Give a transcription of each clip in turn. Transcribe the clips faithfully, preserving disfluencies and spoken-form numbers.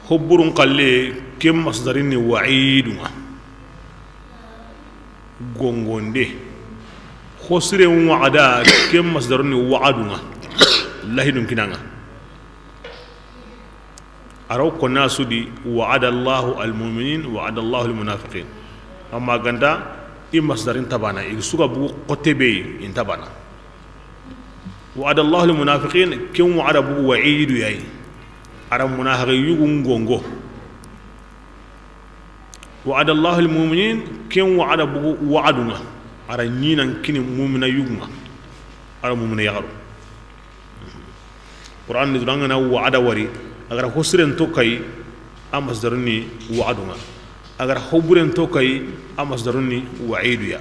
Xo burun xalle, ken masdarin ni wa'idu ŋa. Gongonde. Xo siren wa'ada, ken masdarun ni wa'adu ŋa. Lahidun kinaŋa. A ra wo konna su di, wa'ada Allahu al-mu'minin, wa'ada Allahu al-munafiqin. Amma ga nta i masdarin tabana, i su ga bugu xote be yi, i nta bana. Wa'ada Allahu al-munafiqin, ken wa'ada bugu wa'idu ya yi. A ra munafiqi yugun gongo. Wa'ada Allahu al-mu'minin, ken wa'ada bugu wa'adu ŋa. A ra ɲinan kini mu'mina yugun ŋa. A ra mu'mina yaxaru. Qur'an ni duna ŋa na wa'ada wari, a ga ra xo siren to kay, a masdarun ni wa'adu ŋa. A ga ra xo buren to kay, a masdarun ni wa'idu ya.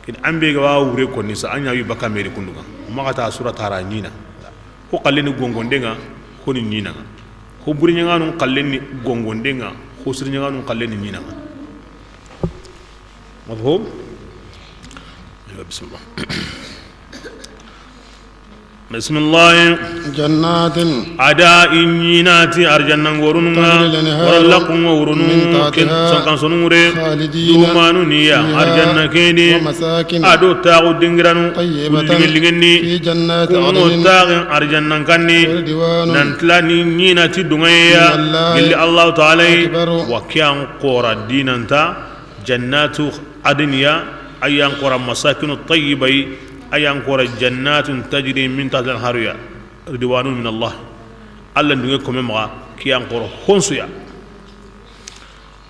Ken an be ga wa wure konni sa, an ɲa wi baka meri kundu ŋa. Maxa ta sura tara ɲina. Xo xalle ni gongonde ŋa, xo ni ɲina ŋa. Xo buri ɲaŋanun xalle ni gongonde ŋa, xo siri ɲaŋanun xalle ni ɲina ŋa. Mafhum? Bismillah. Bismillah. Jannatin. A da i ɲina ti arjanna ŋorunu ŋa. Tajri al-anharu. Wara laxu ŋa wurunu. Min tahtiha. Ken sankansonu ŋure. Khalidina. Dumanu ni ya. Fiha. Arjanna ke ni. Wa masakin. A do taxu dingiranu. Tayyibatan. Lingenni. Fi jannati adnin. Ku ŋo taxen arjanna kanni. Wa ridwanun. Nan tila ni ɲina ti duŋeye ya. Min Allah. Gilli Allah Ta'ala. Akbaru. Wa kiyan xora dinanta. Jannatu adniya, a yan xora masakinu tayyibai, a yan xora jannatun tajri min tahtiha al-anharu ya, ridwanun min Allah. Allah duŋe kome maxa, kiyan xora honsuya.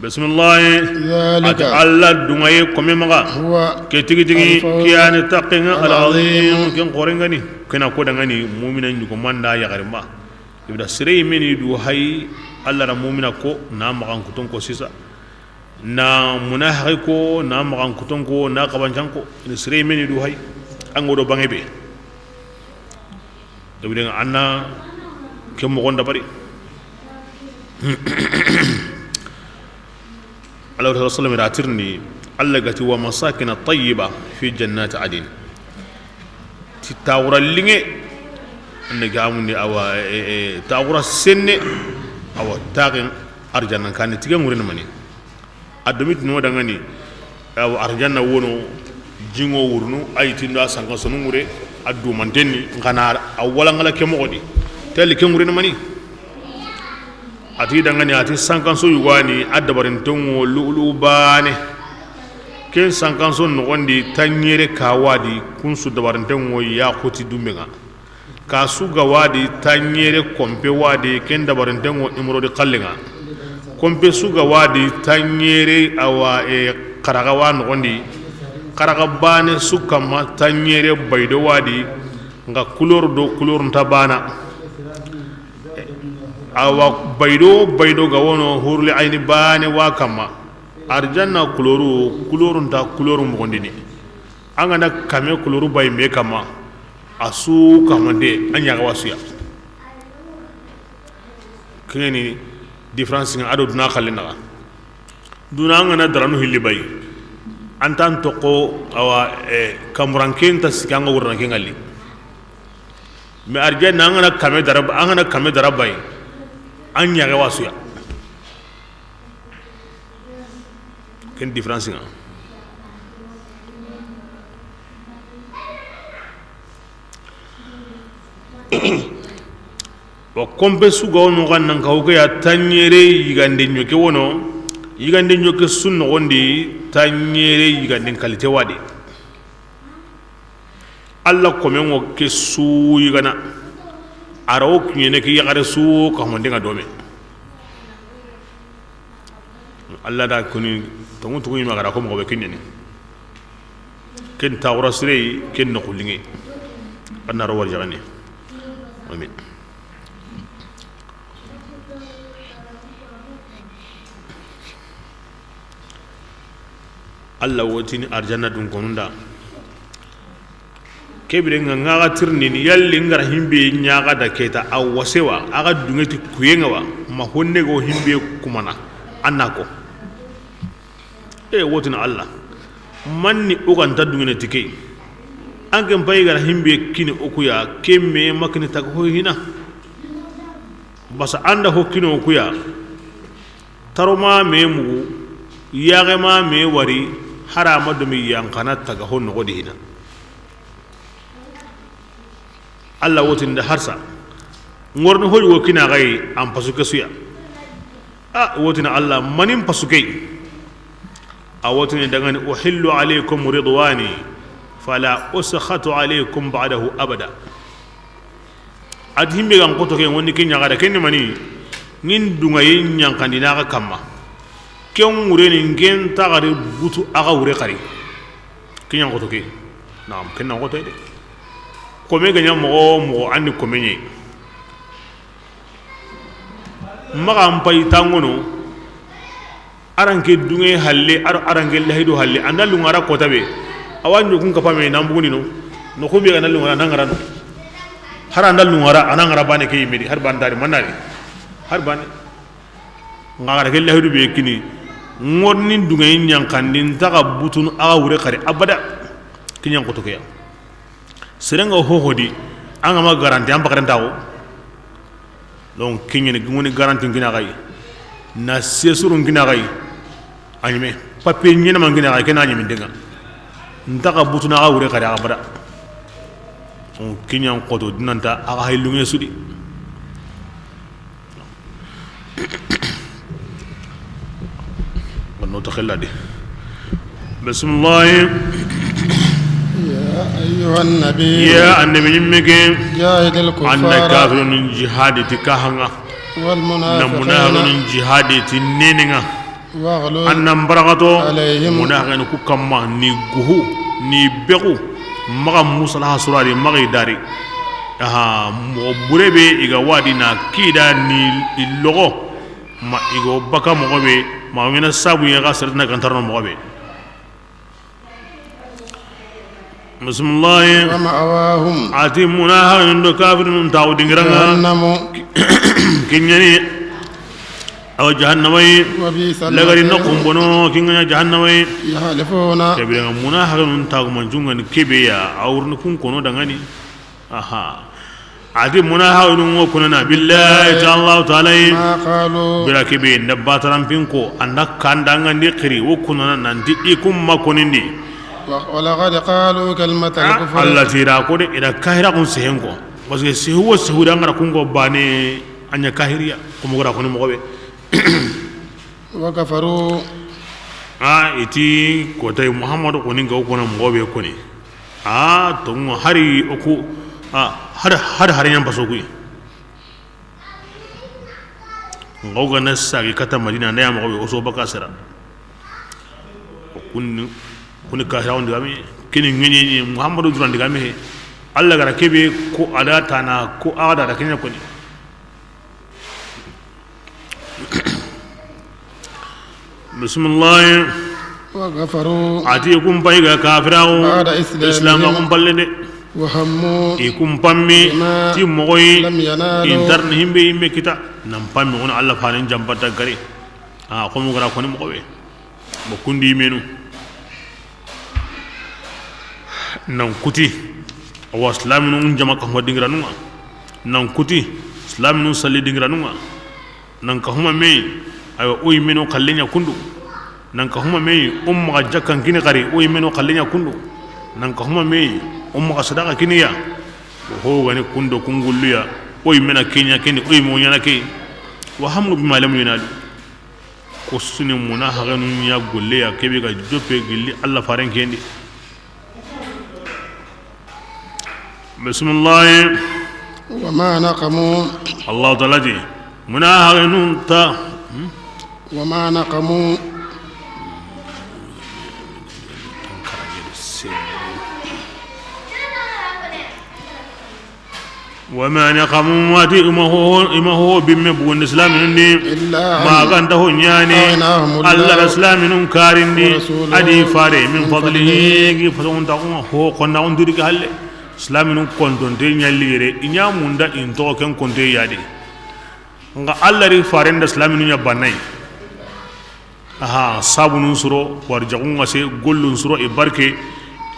Bismillah. Zalika. Ati Allah duŋeye kome maxa. Huwa. Ke tigi tigi, al-fawzu. Kiyani taqinga al-azim. Al-azim. Ken xorengani. Kena ko dangani, mu'mina ɲugo manda yaxarimba. Ibda sirey meni du hay, Allah ra mu'mina ko, na maxan kuton ko sisa. Na munafiqi ko, na maxan kuton ko, na xabancan ko, ni sirey meni du hay, an ŋa do baŋe be. Dawiden anna ke moxon dabari. Alayhi salatu wasalam da tirni, Allah ga ti, "Wa masakina tayyiba fi jannati adin." Ti taxura liŋe, an da gamundi awa, e, e, taxura senne, awa taxen arjanna kanni, tiga ŋurini mani. A domi tino dangani, awa arjanna wono, jiŋo wurunu, a yitindo a sankansonu ŋure, a dumantenni, n xa na a walaŋala ke moxo di. Teli ke ŋurini mani. A ti dangani, a ti sankanso yugani, a dabarinten ŋo lu'lu bane. Ken sankanso noxon di, tanɲere ka wa di, kun su dabarinten ŋo yaxuti dumbe ŋa. Ka su ga wa di tanɲere konpe wa di, ken dabarinten ŋo imrodi xalle ŋa. Konpe su ga wa di tanɲere awa, e, xaraxa wa noxon di. Xaraxa bane su kamma tanɲere baydo wa di, n xa couleur do couleur nta bana. Awa baydo, baydo ga wono hurli ayni bane wa kamma. Arjanna couleuru, couleur nta couleur moxondini. An ga na kame couleuru bayi me kamma. A su kamande, a ɲaga wa su ya. Kengeni différence ŋa a do duna xalle naxa. Duna an ga na daranu hilli bayi. An tan toxo awa, e, kamuranke nta sika an ga wurana ke ŋalli. Mais arjanna an ga na kame dara, an ga na kame dara bayi. A ɲaga wa su ya. Ken différence ŋa. Wa konpe su ga wono xa nan ka wo ke ya tanɲere yigande ɲoke wono, yigande ɲoke su noxon di tanɲere yigande qualité wa di. Alla komen ŋo ke su yigana, a ra wo kiɲene ke yaxare su ka honde ŋa dome. Alla da koni tongu tongu yima gara ko moxo be kiɲeni. Ken taxura sirey, ken noxu liŋe. An na ro wari jaxane. Amin. Alla wo tini arjanna dun konunda. Ke bire ŋa, ŋa ga tirindini, yalli n ga ra himbe ɲaga da keta, a wase wa, a ga duŋe ti kuye ŋa wa, ma honne go himbe kumana, an na ko. E, wo tini Alla. Manni o ga nta duŋene ti ke. An ke n payi ga ra himbe kini o ku ya, ke me ma kini taga ho hina. Basa an da ho kino kuya, taro ma me mugu, yaxe ma me wari, hari a ma domi yanqana taga ho noxo di hina. Alla wotini da harsa, ŋorni ho yogo kina xa yi, an pasu ke su ya. A wotini Alla, mani n pasu ke yi? A wotini dangani: "Uhillu alaykum ridwani, fala uskhatu alaykum ba'dahu abada." A ti himbe ga n xoto ke, woni ke ɲaxara, ken ni mani? Ŋin dunŋa yi ɲanqandi na xa kamma. Ken wure ni, ŋen taxari butu axa wure xari. Ke ɲan xoto ke. Naam, ken na xoto de. Kome ga ɲa moxo moxo, an ni kome ɲe. Maxa n payi tangono. Aranke dunŋe halle, ar-, aranke lahidu halle, an da lunŋa ra kota be. Awa ɲokun kapa me nan buguni no. No xumbe ga na lunŋa ra, nan ŋara no. Hari an da lunŋa ra, an ŋara bane ke yimedi, hari ban dari, manari. Hari bane. Ŋa gara ke lahidu be kini. Ŋorni dunŋe ɲanqandi, n taxa butunu axa wure xari abada. Ke ɲan xoto ke ya. Serenga hoho di, an ga ma garanti, an pakaren taxo. Donc, kiɲene, gingoni garanti n kina xa yi. Na sesuru n kina xa yi. A ɲeme, papier ɲenema n kina xa yi, ke na ɲeme denga. N taxa butuna xa wure xari abada. Donc, kiɲan xoto dinanta, axa hay lunŋe su di. Banno ta xella de. Bismillah. يا أيها النبي. Ya annabi ɲimme ke. جاهد الكفار. An na kafirun jihadi ti kahanŋa. والمنافقين. Na munafiqun jihadi ti nenenŋa. واغلظ An na n barakato عليهم. Munafiqin ku kamma, ni guhu, ni bexu, maxa musalaha surari, maxa i dari. Aha, moxo bure be i ga wadi na kida ni i loxo, ma i go baka moxo be, ma wena sabu ya ga sertina gantarno moxo be. Bismillah. ومأواهم A ti munafiqin do kafirun taxu dingiranŋa. جهنم Kiɲani. Awa jahannama yi. وبئس المصير Lagari na kumbono, kiɲa jahannama yi. يحلفون Kebire ŋa munafiqun taxu manjunŋa ni kebe ya, a wurni kun kono dangani. Aha. A ti munafiqun ŋo kunana billahi ta Allahu taala yi. ما قالوا Bira kebe nda bataran pin ko, an da kanda ŋa ndi xiri, wo kunana nanti i kun ma konindi. ولقد قالوا كلمة الكفر Alla ti ra ko de, i da kahira kun sehen ko. Parce que sehu wo sehu da ŋara kun ko bane, a ɲa kahiriya, kuma gara koni moxo be. وكفروا A i ti kotay Muhammadu koni ga wo kona moxo be koni. A tonŋo hari o ku, a, hari, hari, hari ɲan paso kuyi. Nga wo ga na sagi kata Madina, nda ya moxo be, o so baka sera. Kuni, kuni kahiraxun digame, kini ŋeɲeɲe, Muhammadu duran digame he. Alla gara kebe ko a da tana, ko a da da kenya koni. Bismillah. وكفروا A ti i kun payi ga kafiraxu بعد إسلامهم Islam kun palle de. وهموا I kun pammi بما ti moxoyi لم ينالوا i ntarni himbe yimme kita. Nan pammi wona Alla fanen jambata gari. A xomu gara koni moxo be. Mo kundi menu. Nan kuti, awa silaminun jama ka huma dingiranun ŋa. Nan kuti, silaminun salli dingiranun ŋa. Nan ka huma me, aywa, o yimmeno xalle ɲa kundu. Nan ka huma me, o maxa jakkan kini xari, o yimmeno xalle ɲa kundu. Nan ka huma me, o maxa sadaqa kini ya. Ho gani kundo kungullu ya, o yimmena ke ɲa keni, o yimme o ɲana ke. Wa hammu bima lam yunalu. Ko suni munafiqinu ɲa golle ya kebe ga joppe gilli Alla faren kendi. Bismillah. وما نقموا Alla taala ti munafiqinu ta. Hmm? وما نقموا وما نقموا A ti i ma ho, i ma ho bimme bugundi silaminun di. إلا أن Ma ganta ho ɲani. أغناهم الله Alla da silaminun karindi. ورسوله A di fare من min فضله fadlihi. Gi fason ta kuma ho konna on duri halle. Silaminun kontonte ɲalli yere, i ɲa munda in to ken konte yadi. Nga Alla ri faren da silaminun ɲa bannay. Aha, sabunun suro, warjaxun ŋa se, gollun suro, i barke,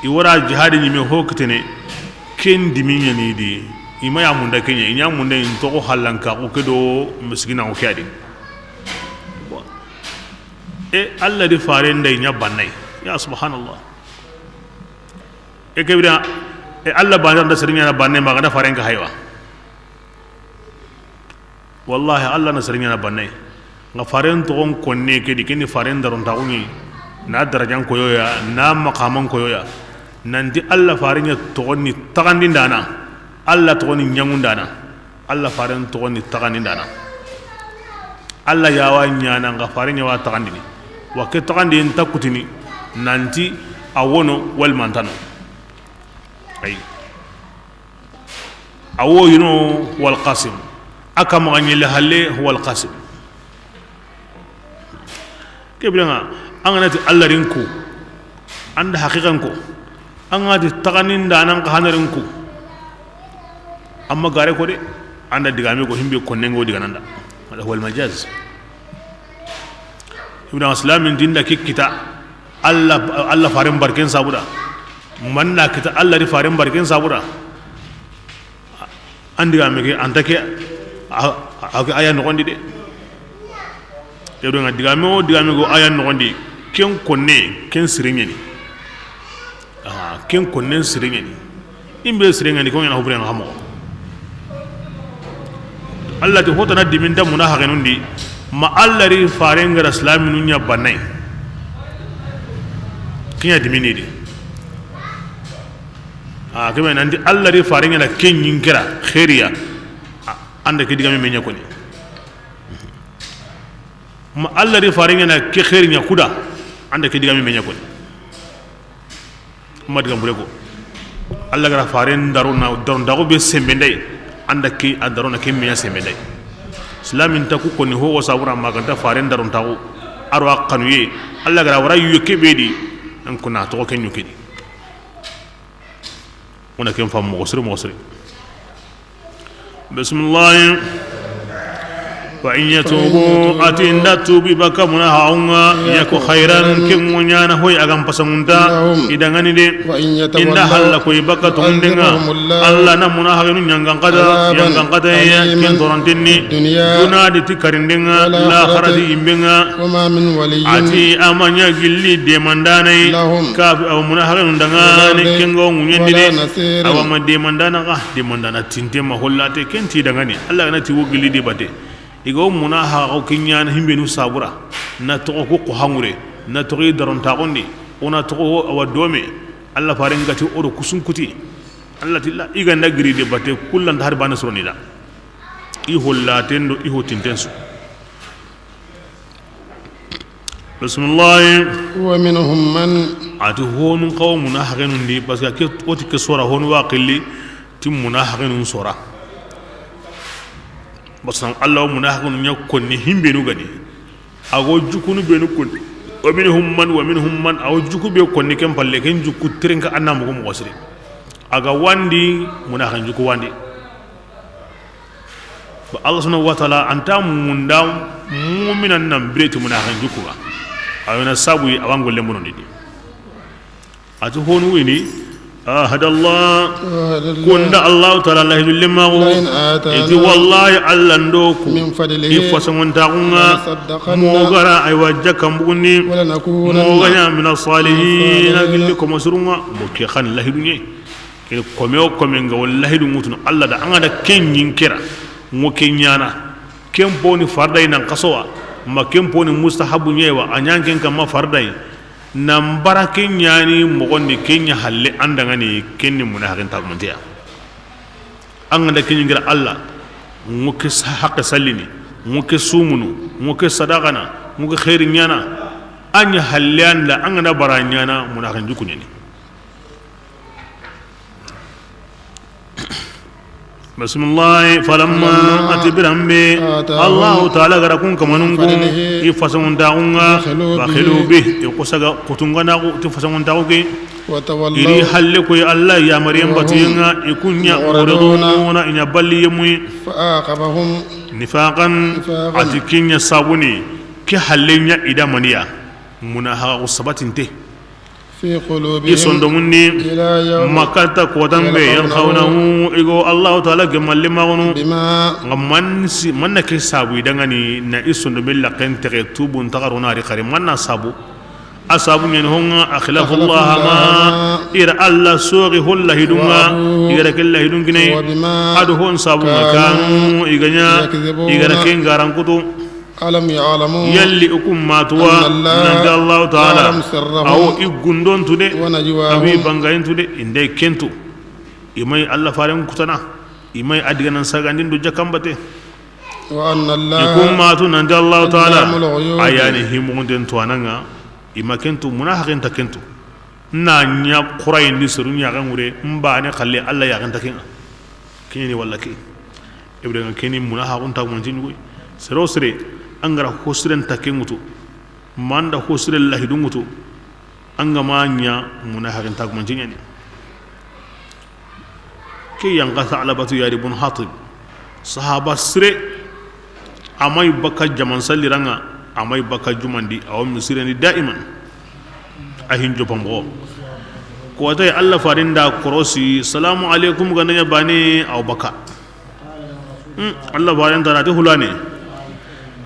i wara jihadi ɲime ho kitene, ken dimi ɲani di, I ma ya munda ke ɲa, i ɲa munda in toxo hallanka xo ke do miskina xo ke a di. E Alla di faren da i ɲa bannay. Ya subhanallah. E ke bira, e Alla bana da sere ɲa na bannay ma ga da faren ka haywa. Wallahi, Alla na sere ɲa na bannay. Nga faren toxon konne ke di, ke ni faren darontaxu ɲi, na darajan koyoya, na maqaman koyoya. Nanti Alla faren ɲa toxon ni taxandindana, Alla toxon ni ɲaŋundana, Alla faren toxon ni taxandindana. Alla ya wa ɲana nga faren ɲa wa taxandini. Wa ke taxandi nta kutini nanti a wono wal mantano. Ay. A wo yino, huwa alqasim. A kama ga ɲelle halle, huwa alqasim. Ke bira nga, an ga na ti Alla rin ku, an da haqiqan ko, an ga na ti taxanindanan xa hanarin ku, amma gare ko de, an da digame ko himbe konnen go digananda. Wala huwa almajaz. Ibn Islamin dinda ki kita Alla, Alla faren barken sabuda. Manna kita Alla di faren barken sabuda. An digame ke, anta ke, a, a, a ke aya noxondi de. Ke do nga digame o digame go aya noxondi, ken konne, ken sire ɲeni. Ah, ken konnen sire ɲeni. Imbe sire ɲeni ko ɲana hubure nga mo. Alla ti hotana diminta muna hagenundi, ma Alla ri faren gara islaminu ɲa bannay. Ke ɲa dimini di. A, ke me nanti Alla ri faren ɲa na ke ɲinkira, xeeriya. A, an da ke digame me ɲa koni. Ma Alla ri faren ɲa na ke xeeri ɲa kuda, an da ke digame me ɲa koni. Ma diga mbure ko. Alla gara faren daro na, daro dago be sembe nday, an da ke, a daro na ke me ɲa sembe nday. Islamin ta ku koni ho wo sabura ma ganta faren daro tago. Arwa kanuye. Alla gara wara yuye ke be di, an kuna to ke ɲukidi. Wona ken fam moxo siri, moxo siri. Bismillahi. Wa in yatubu, ati nda tubi baka muna haunga, yaku khairan, ken ŋo ɲana hoy a ga n pasangunta, i dangani de. Inda halla koy baka tondenga, Alla na muna hagenu ɲangan kata, ɲangan kata ya, ken torontenni. Duna di ti karindenga, laxara di imbenga. Ati a ma ɲa gilli demandanay, kafi awa muna hagenu dangani, kenga wo ŋuɲendi de. Awa ma demandana ga, demandana tinte ma hollate, ken ti dangani. Alla gana ti wo gilli de bate. I ga wo muna haga ke ɲana himbenu sabura, na toxo ku ko hangure, na toxo i darontaxundi, o na toxo awa dome, Alla faren gati o do kusunkuti. Alla tilla, i ganda giri de bate, kullanta har bana soroni da. I hollaten do, i hotinten su. Bismillahi. Wa minhum man. Ati honu qawmuna hagenundi, parce que ke, o ti ke sora honu wa qilli, ti muna hagenun sora. Parce que Alla wo muna hagenu ɲa konni himbenu gani. A go jukunu benu konni. Wa minhum man, wa minhum man. A wo juku be konni ken palle, ken juku terenka anna mogo mogo siri. A ga wandi, muna hagen juku wandi. Ba Alla subhanahu wa ta'ala anta munda mu'minan nan bireti muna hagen juku ga. A wena sabu yi a wa n golle monondi di. Ati honu wini, ahadallah, kunda Allahu ta'ala lahidu lemmaxu, iti wallahi Alla ndo ku, i fasongontaxunga, mo gara aywa jakkan bugundi, mo ga ɲa mina salihina gilli komo surunga, mo ke xan lahidu ɲe. Kene kome o kome nga wo lahidu ŋutunu Alla da, an ga da ken ɲinkira, ŋo ke ɲana, ken poni farday nan xasowa, ma ken poni mustahabu ɲewa, a ɲan ken kamma farday. Nan bara ke ɲani moxondi, ke ɲa halle an dangani, ken ni muna haxen tagumanteya. An ga da ke ɲingira Alla, ŋo ke sa-, haqqe sallini, ŋo ke sumunu, ŋo ke sadaqana, ŋo ke xeeri ɲana, a ɲa halle an da, an ga da bara ɲana, muna haxen juku ɲeni. Bismillahi, falamma, ati biranbe, Allahu ta'ala gara kun kamanun kun, i fasongontaxunga, bakhilu bih, i kusaga kutunganaxu ti fasongontaxu ke. Iri halle koy Alla yamariyen batuyenga, i kun ɲa muriduna, i ɲa balli yemuyi. Nifaqan, ati ken ɲa sabuni, ke halle ɲa i da maniya, muna haxu sabatinte. في قلوبهم I sondomun di, إلى يوم ma katta kotan be, يلقونه, yalqawnahu, i go Allahu Taala gemmalle maxunu. بما Nxa man si, man na ke sabu i danŋa ni na i sondomun laxen texe, tubun taxaro na ri xari, man na sabu. A sabu ɲen honŋa, أخلفوا أخلفوا الله الله ما, i ra Alla soxi ho lahidun ŋa, وعدوه i ga ra ke lahidun kini a yi. وبما A do hon sabu ŋa كانوا kanu i ga ɲa, يكذبون i ga ra ken garan kutu. ألم يعلموا Yalli i kun ma tu wa, أن الله nanti Allahu Taala, يعلم سرهم a wo i gundon tu de, ونجواهم a wo i bangayen tu de, i nda ken tu. I ma yi Alla faren kutana, i ma yi a diganan sagandin do jakanbate. وأن الله I kun ma tu nanti Allahu Taala, علام الغيوب a yan ni himunden tuwaana ŋa, i ma ken tu, munahaxen nta ken tu. Na ɲa xurayindi seru ɲaxen ŋure, n baane xalle Alla yaxen nta ken ŋa. Ken ɲa ni walla ke. Ibrahima ken ni munahaxun ta manci ɲugoy. Sere wo sere, an ga ra ho siren ta ken ŋutu, ma an da ho siren lahidun ŋutu, an ga ma ɲa munahaxen ta manci ɲa ni. Ke yan xa Sa'labatu yari bun Hatib. Sahaba sire, a ma yi bakka jaman salliran ŋa, a ma yi bakka juman di, a wo misiren di daiman. A hin jopa moxo. Ko a ta yi Alla faren da korosi, "Salamu alaikum," ga na ɲa baane, a wo bakka. Hmm, Alla faren ta na ti hulane.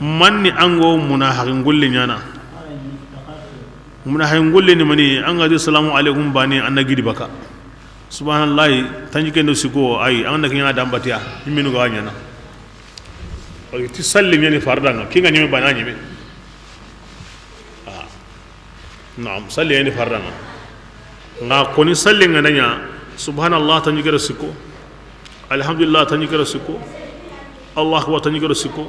Man ni an ga wo munahaxin golle ɲaana. Munahaxin golle ni mani, an ga ti salamu alaikum baane, an na gidi bakka. Subhanallahi, tanjikke ndo sikko, ay, an na ke ɲa da n batiya, i menu ga ɲaana. Ti salli ɲa ni fardan ŋa, ke ŋa ɲeme baane ɲeme. Ah. Naam, salli ɲa ni fardan ŋa. Nxa koni salli ŋa na ɲa, subhanallah tanjikke ro sikko. Alhamdulillah tanjikke ro sikko. Allahu akbar tanjikke ro sikko.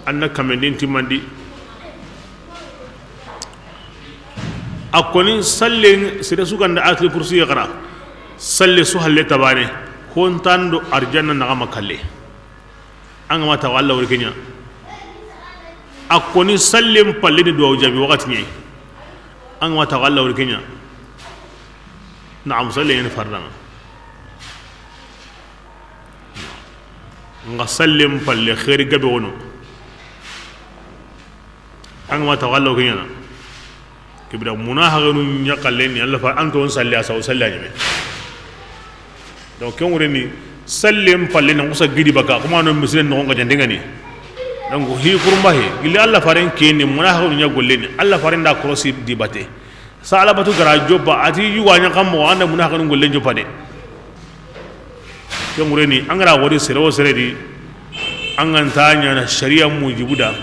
An na kamendin timmandi. A koni sallen sere su ga nda Ayatul Kursi ya xara. Salle su halle ta baane. Hontando arjanna naxama kalle. An ga ma taxu Alla wori ke ɲa. A koni sallen palle ni duwawu jaabi waxati ɲa yi. An ga ma taxu Alla wori ke ɲa. Naam, sallen ɲa ni fardan ŋa. Nxa sallen palle xeeri gabe wono. An ga ma taxu Alla wori ke ɲaana. Ke bire munahaxenu ɲa xalle ni Alla fa, an to n salli a sawo salli a ɲeme. Donc ken wure ni, sallen palle na xusa gidi bakka, kuma no misiren noxon ga jandengani. Donc hi kurumba he, gilli Alla faren ke ni, munahaxenu ɲa golle ni, Alla faren da korosi di bate. Sa'labatu ga ra joppa, a ti yugo a ɲa xa moxo, an da munahaxenu gollen joppa de. Ken ŋure ni, an ga ra wori sere wo sere di, an ga nta ɲaana sariya mujibu da,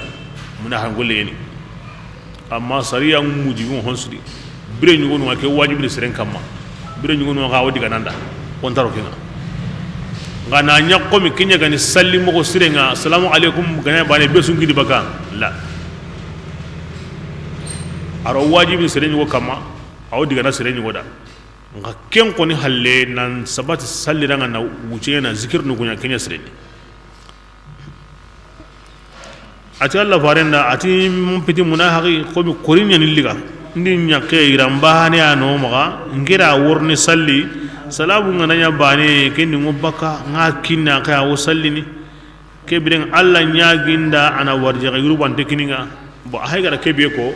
munahaxen golle ɲa ni. Amma sariya mujibu hon su di, bire ɲugonu ŋa ke wajibi ni seren kamma, bire ɲugonu ŋa xa wo digaana nda, wo nta ro ke ŋa. Nxa na ɲa xo mi ke ɲa ga ni salli moxo siren ŋa, salamu alaikum ga ɲa baane be su n gidi bakka, la. A ro wajibi ni sere ɲugo kamma, a wo digaana sere ɲugo da. Nxa ken koni halle nan sabati salliran ŋa na wucce na zikirinu ku ɲa ke ɲa sireni. A ti Alla faren da, a ti, "Mon piti munahaxi, xo mi kori ɲa ni liga. N di ɲaxe yiran baane ya no maxa, n ke ra worni salli, salabu ŋa na ɲa baane, ken di ŋo bakka, ŋa kinna xa wo sallini." Ke biren Alla ɲaginda a na warjaxe yurubante kini ŋa. Bon, a hay ga ra ke be ko,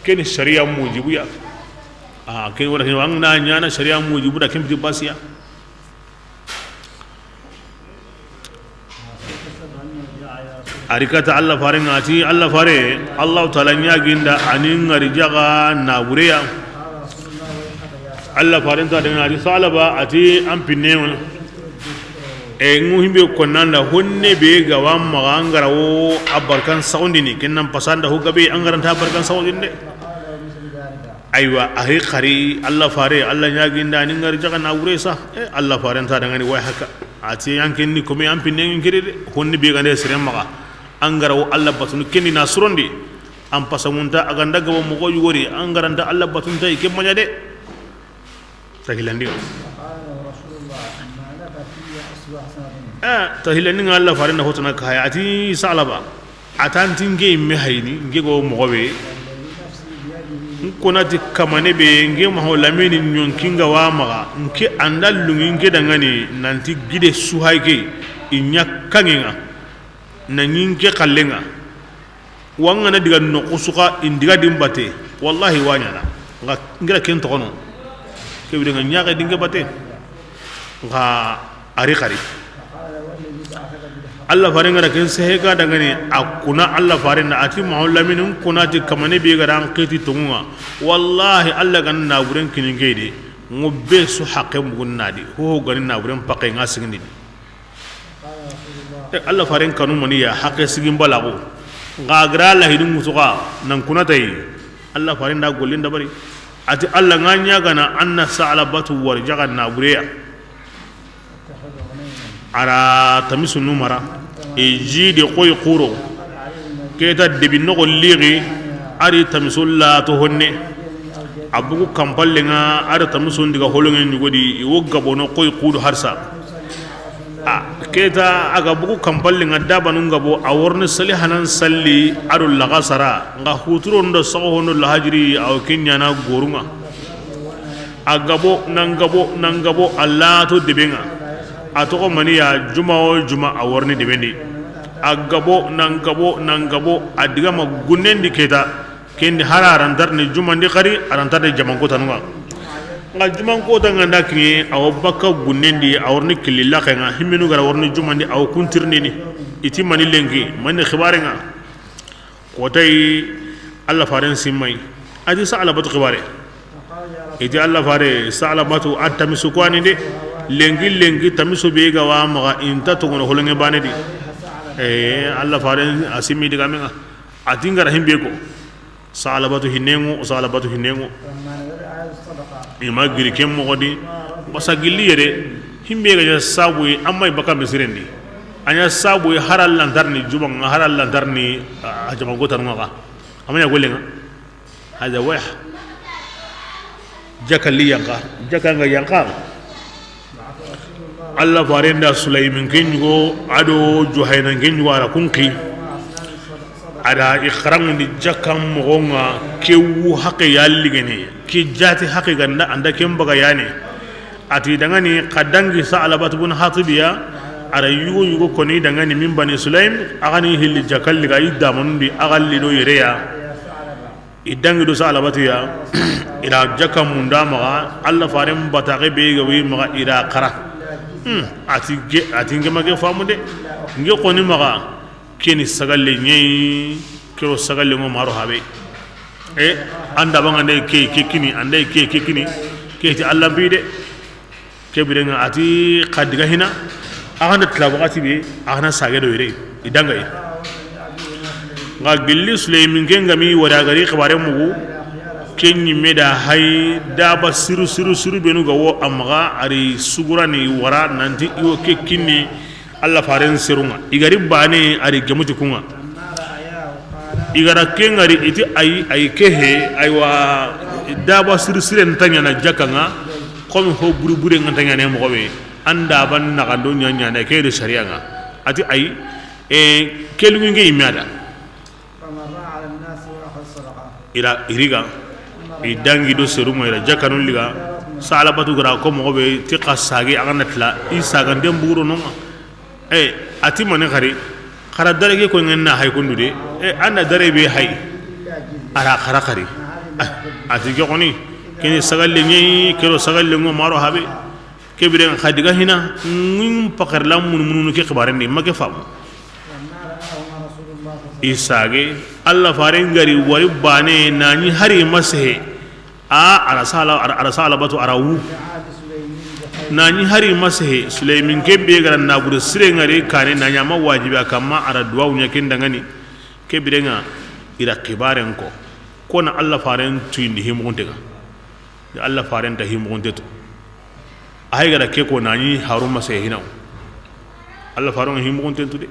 ke ni sariya mujibu ya. A ke ni wara ke ni, an na ɲaana sariya mujibu da, ke n piti basiya. A ri kata Alla faren ŋa, a ti, "Alla fare, Allahu Taala ɲaginda a ni ŋari jaxa na wureya." Alla faren ta daga na a ti, "Sa'laba," a ti, "An pinne ŋa." E ŋu himbe konnanda honne be ga wa maxa an ga ra wo a barkan saxundini, ken nan pasanda ho gabe an ga ra nta barkan saxundini de. Aywa, a hi xari, Alla fare, Alla ɲaginda ni ŋari jaxa na wure sa. E, Alla faren ta dangani way haka. A ti, "An ken ni kome an pinne ŋa n kiri de, honne be ga nde sere maxa. An ga ra wo Alla batunu ken ni na surondi. An pasangunta a ga nda gabo moxo yugori, an ga ra nta Alla batunta i ke maɲa de." Tahilandi. Eh, tahilandi ŋa Alla faren na hotana kaya, a ti, "Sa'laba, a ta n ti n ke yimme hayini, n ke go moxo be. N kona ti kamane be, n ke maho lamini ɲonki n ga wa maxa, n ke an da lungi n ke dangani, nanti gide su hay ke, i ɲa kanŋe ŋa, na ɲi n ke xalle ŋa." Wa n ga na diga noxu su xa, i n diga di n bate, wallahi wa ɲaana. Nxa n gira ken toxono, ke bire ŋa ɲaxe dinge bate. Nxa a ri xari. Alla fare ŋa ra ken sehe ga dangani, a kuna Alla fare nda a ti, Maxa Lamini, n kuna ti kamane be ga ra n xiti toŋu ŋa. Wallahi, Alla ga na naburen kini n ke di, ŋo be su haqe mugun na di, ho ho ga ni naburen paqe ŋa sigindini. E, Alla faren kanu mani ya, haqe sigin balaxu. Nxa a ga ra lahidin ŋutu xa, nan kuna tayi. Alla faren da gollin dabari. A ti, Alla, ŋa ɲaagana an na Sa'labatu wari jaxa nabure ya. A ra tamisu nu mara. I ji de xoyi xuro. Ke ta debi noxo lixi. A ri tamisu la to honne. A bugu kanpalle ŋa, a ri tamisu n diga holoŋe ɲugo di, i wo gabono xoyi xudu harsa. A, ke ta a ga bugu kanpalle ŋa dabanu n gabo, a worini sali hanan salli, a do laxasara, nxa huturon do saxo hondo lahajiri, a wo ke ɲaana goru ŋa. A gabo, nan gabo, nan gabo, a lato debe ŋa. A toxo mani ya, juma wo juma, a worini debe ndi. A gabo, nan gabo, nan gabo, a diga ma gunnen di ke ta. Ken di hari a ra nta ri ni juman di xari, a ra nta ri ni jaman kotanu ŋa. Nxa juman kota ŋa nda kiɲe, a wo bakka gunnen di, a worini killi laxe ŋa, himmenu ga ra worini juman di, a wo kun tirindini. I ti mani lenki, mani xibare ŋa. Kotayi, Alla faren simmayi. A ti Sa'labatu xibare. I ti Alla fare, Sa'labatu a tamisu ko a ni de. Lenki, lenki, tamisu be ga wa maxa, i nta togono holoŋe bane di. E, Alla faren a simmi digamen ŋa. A ti n ga ra himbe ko. Sa'labatu hinne ŋo, Sa'labatu hinne ŋo. I ma giri ken moxo di, basa gilli yere, himbe ga ɲa sabu yi, amma i baka misiren di. A ɲa sabu yi, hari a ra nta ri ni juman ŋa, hari a ra nta ri ni, a, jaman kotanu ŋa xa. A ma ɲa golle ŋa. Hada waya. Jaka li yanqa, jaka ŋa yanqa. Alla faren da Sulaymin ke ɲugo, a do Juhaynan ke ɲugo, a ra kun xi. A da i xaranŋundi jakkan moxo ŋa, ke wu haqe ya ligene, ke jati haqe ga nda, a nda ken baga ya ne. A ti dangani, xa dangi Sa'labatu bun Hatib ya, a ra yugo yugo koni dangani min Bani Sulaym, a ga ni hilli jakkan liga, i damanundi, a ga li do yere ya. I dangi do Sa'labatu ya, i ra jakka munda maxa, Alla faren bataxe be ga wi maxa, i ra xara. Hmm, a ti ge, a ti n ke ma ke famu de. N ke xoni maxa, ke ni sagalle ɲeyi, ke ro sagalle ŋo maro habe. E, an da banga nde ke, ke kini, an da ke, ke kini, ke ti Alla mbi de. Ke biren ŋa a ti xa diga hina, a xa nda tila waxati be, a xa na sage do yere, i dangayi. Nxa gilli Sulaymin ke ŋa mi wari a ga ri xibare mugu, ke ɲimme da hay daba siru, siru, siru benu ga wo a maxa, a ri sugurani wara nanti i wo ke kinni Alla faren serun ŋa. I ga ri bane a ri gemuti kun ŋa. I ga ra ke ŋa ri i ti ayi, ayi ke he, aywa, daba siri sire nta ɲaana jakkan ŋa, komi ho buri bure ŋa nta ɲaana moxo be, an da ban na gando ɲa ɲaana ke de sariya ŋa. A ti ayi, e, ke lungi n ke yimme a da. I ra i ri ga, i dangi do seru ŋa, i ra jakkanu liga, Sa'labatu ga ra ko moxo be ti xa sage a ga na tila, i saganten buguro no ŋa. E, a ti mani xari, xa ra dare ke ko ŋen na hay kundu de, e, an da dare be hay, a ra xara xari. A, a ti ke xoni, ke ni sagalle ɲeyi, ke ro sagalle ŋo maro habe, ke biren xa diga hina, ŋin paxar la mun mununu ke xibaren di, ma ke famu. I sage, Alla faren ga ri wari bane, na ɲi hari ma sehe, A, a ra Sa'la-, a ra, a ra Sa'labatu a ra wu. Na ɲi hari ma sehe, Sulaymin ke be ga ra nabure sire ŋa ri kane, na ɲa ma wajibi a kamma, a ra duwawu ɲa ken dangani. Ke biren ŋa, i ra xibaren ko. Ko na Alla faren tuyindi himuxunte ŋa. Alla faren ta himuxunte tu. A hay ga ra ke ko na ɲi haru ma sehe hinaw. Alla faren ŋa himuxunten tu de.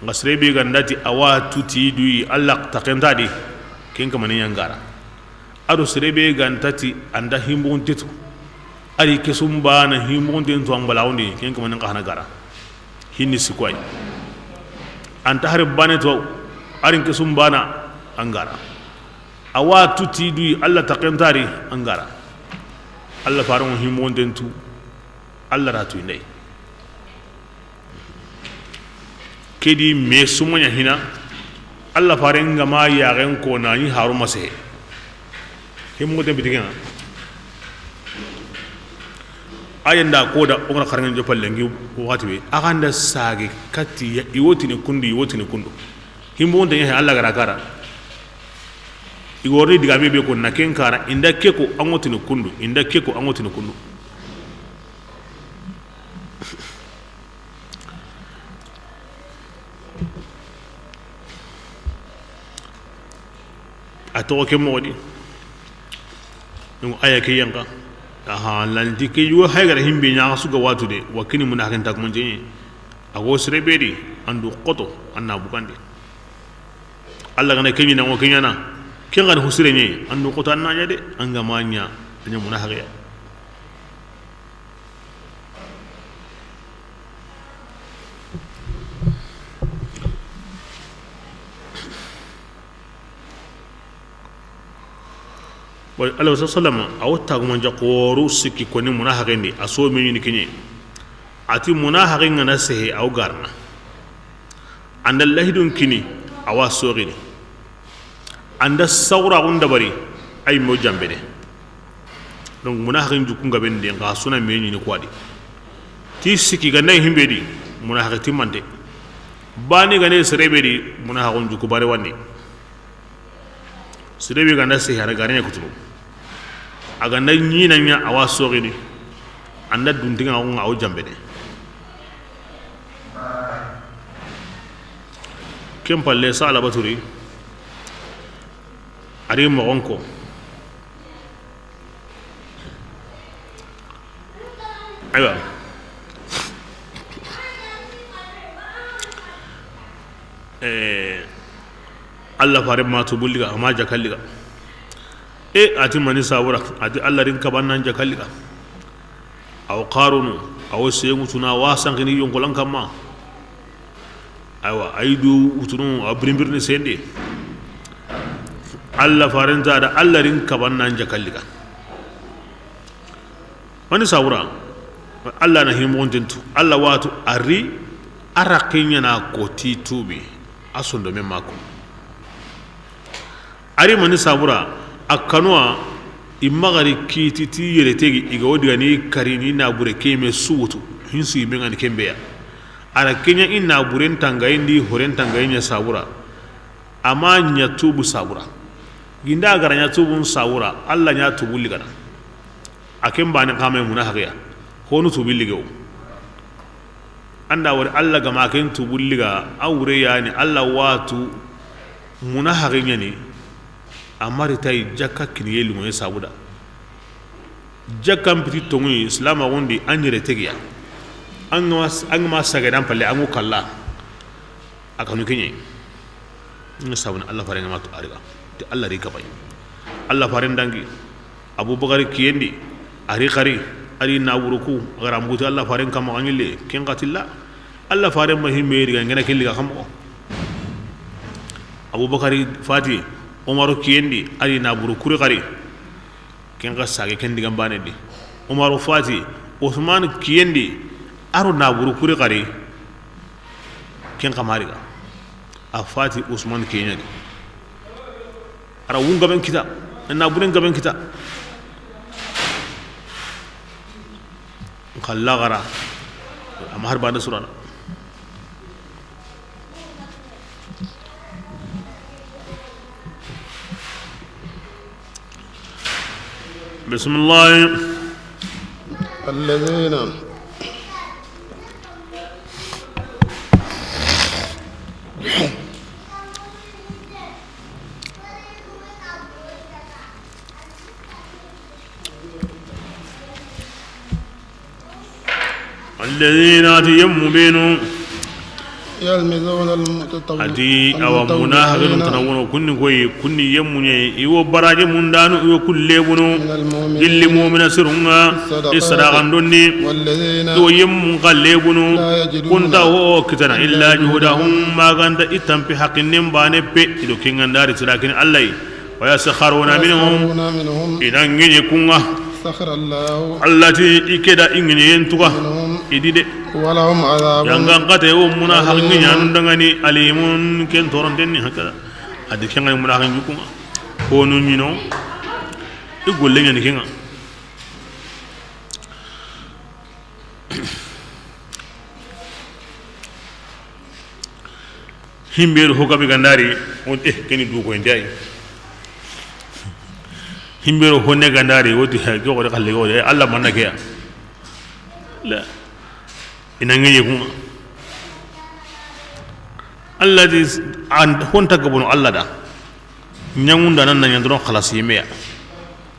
Nxa sere be ga nda ti a wa tu ti duyi, Alla taxe nta di, ken kamane ɲa n ga ra. A do sere be ga nta ti a nda himuxunte tu, a ri ke su n bana himuxunten tu an balaxundi, ken kamane n xa hana ga ra. Hinni sikoy. A nta hari bane tu, a ri ke su n bana an ga ra. A wa tu ti duyi, Alla taxe nta di an ga ra. Alla faren ŋa himuxunten tu, Alla ra tu i ndey. Ke di me suma ɲa hina, Alla faren ga ma yaxen ko na ɲi haru ma sehe. Himmo de bitigen ŋa. A ya nda ko da o ga na xaraŋen joppa lenki waxati be, a ga nda sage katti ya, i wo tini kundu, i wo tini kundu. Himmo nta ɲa he, Alla ga ra kara. I wo ri digame be ko na ken kara, i nda ke ko an wo tini kundu, i nda ke ko an wo tini kundu. A toxo ke moxo di. Donc a ya ke yanqa. Aha, lanti ke yugo hay gara himbe ɲa su ga watu de, wa kini munahaxen ta kuma jeɲe. A go sere be di, an du xoto, an na bugandi. Alla ga na ke ɲi na ŋo ke ɲana. Ken ga ni husire ɲe, an du xoto an na ɲa de, an ga ma ɲa, a ɲa munahaxiya. Bon, Alayhi sallam, a wo taguma nja xoru sikki koni munahaxen di, a so me ɲini kiɲe. A ti munahaxen ga na sehe, a wo garana. An da lahidun kini, a wa soxini. An da sawuraxun dabari, a yi me wo janbene. Donc munahaxen jukku nga ben de, nxa suna me ɲini kuwa di. Ti sikki ga na himbe di, munahaxe timmante. Bani ga ne sere be di, munahaxun jukku bare wandi. Sere be ga na sehe, a ra gare ɲa kutunu. A ga na ɲi na ɲa, a wa soxini. An da duntiŋa xo ŋa, a wo janbene. Ken palle, Sa'labatu ri, a ri moxon ko. Aywa. Eh, Alla fare ma tubu liga, a ma jaka liga. E, a ti mani sabura, a ti Alla ri n kaban na n jaka liga. A wo Qarunu, a wo sengutuna, a wa sankini yonkolan kamma. Aywa, a yi du wutunu, a birinbirini sende. Alla faren ta da, Alla ri n kaban na n jaka liga. Mani sabura, Alla na himoxonten tu, Alla watu a ri, a ra ke ɲana ko ti tubi, a sondome ma ko. A ri mani sabura, a kanuwa, i maxa ri kiti ti yere tegi, i ga wo diga ni kari ni nabure ke me suwutu, hinsu i me ŋa ni ken be ya. A ra ke ɲa i naburen tangayen di, horen tangayen ɲa sabura. A ma ɲa tubu sabura. Ginda a ga ra ɲa tubun sabura, Alla ɲa tubu ligana. A ken bane xa me munahaxiya. Honu tubi ligewo. An da wori Alla ga ma ken tubu liga, a wure yani Alla watu munahaxi ɲani. A mari tayi jakka kiniye luŋoye sabuda. Jakkan piti toŋuyi silamaxun di, an yere tegiya. An ga ma, an ga ma sage dan palle, an ŋu kalla. A kanu keɲe. N sabuni Alla faren ŋa ma tu a ri ga ti Alla ri kabay. Alla faren dangi Abubakari kiyen di, a ri xari, a ri naburu ku, a ga ra mugu ti Alla faren kamma xa ɲille, ken xa tilla. Alla faren ma himme ri ga ŋena kelli ga xa moxo. Abubakari fati, Umaru kiyen di, a ri naburu kuri xari. Ken xa sage ken digan bane di. Umaru fati, Usman kiyen di, a ro naburu kuri xari. Ken xa ma ri ga. A fati Usman kiyen di. A ra wun gaben kita, naburen gaben kita. N xa laxara, a ma har bane surana. بسم الله. الذين الذين، a ti yemmu benu. يلمزون المتطو-، a ti awa المتطوعين. Munahaxinu tana wono, kunni koyi, kunni yemmu ɲe, i wo baraje mundanu, i wo kulle bunu. من المؤمنين. Gilli mu'mina sirunga, الصدقات. I sadaxandonni. والذين. I wo yemmu xa lebunu. لا يجدون. Kunta wo kitana, إلا جهدهم. Maganta i tampi haqinnen bane pe, i do kengandari tirakini Alla yi. ويسخرون منهم. ويسخرون منهم. I na ŋeɲe kunga. سخر الله. Alla ti i ke da i ŋeɲeyen tuga. منهم. I di de. ولهم عذاب. Yangan kate wo munahaxi ŋeɲanun dangani, أليم. Ken torontenni hakada. A di kenga munahaxi ɲukunga. Konu ɲino. I golle ɲani ke ŋa. Himbe do ho gabe ga ndari, o ti, eh, ke ni du ko inde ay. Himbe do honne ga ndari, o ti, eh, ke xo de xalle xo de, eh, Allah manna ke ya. La. I na ŋeɲe ku ŋa. Allah di, an, honta gabono Allah da. Ɲaŋunda nan na ɲa doron xalasi yeme ya.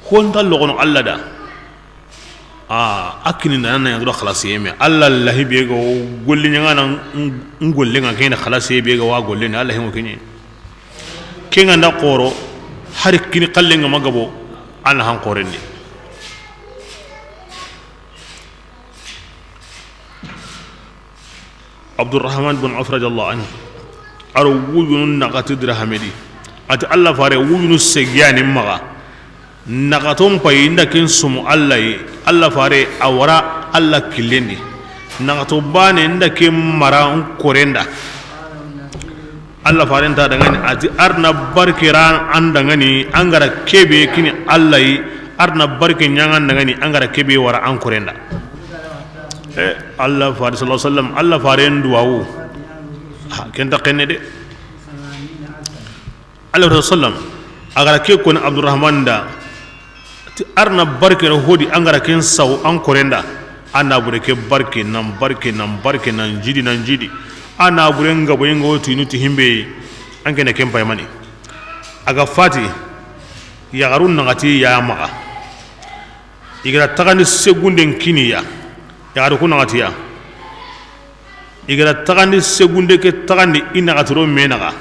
Honta logono Allah da. A, a kini ndana na ɲa dura xalasiye me. Allah lahi be ga wo golli ɲaŋana n-, n-, n golle ŋa kene xalasiye be ga wa golle ni Allah hingo kenye. Ke ŋa nda xoro hari kini xalle ŋa ma gabo, a na han xorendi. Abdurrahman bin Auf radiyallahu anhu, a ro wujunu naxati dirhame di. A ti Allah fare wujunu segiyani maxa. Naxaton payi nda ken sumu Allah yi. Allah fare a wara Allah killendi. Naxato bane nda ken mara n korenda. Allah fare nta dangani a ti arna barke ran an dangani an gara kebe kini Allah yi. Arna barke ɲaŋa an dangani an gara kebe wara an korenda. Eh, Allah fare sallallahu alaihi wasallam, Allah fare nduwawu. Ha, ken ta kenne de. Allah sallam, a gara ke koni Abdurrahman da, ti arna barke ro hodi an gara ken saw an korenda. An na bure ke barke nan barke nan barke nan jidi nan jidi. An na bure ngabo ingo tinu ti himbe an kene ken paymani. A ga fati yaxarun naxati ya maxa. I gara taxandi segunden kini ya. Yaxaru ku naxati ya. I gara taxandi segunde ke taxandi i naxatiro me naxa.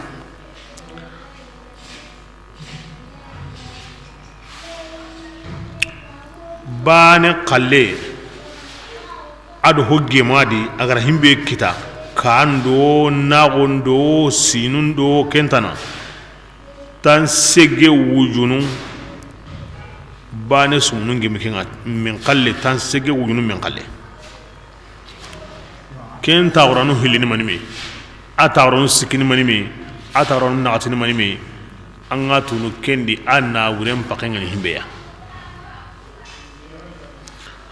Bane xalle. A do ho gemadi a gara himbe kita. Kando naxondo sinundo kentana. Tan sege wujunu. Bane sumunu ngemi kenga min xalle tan sege wujunu min xalle. Ken taxuranu hillini mani me. A taxuranu sikkini mani me. A taxuranu naxatini mani me. An ga tunu kendi a na wuren paxengani himbeya.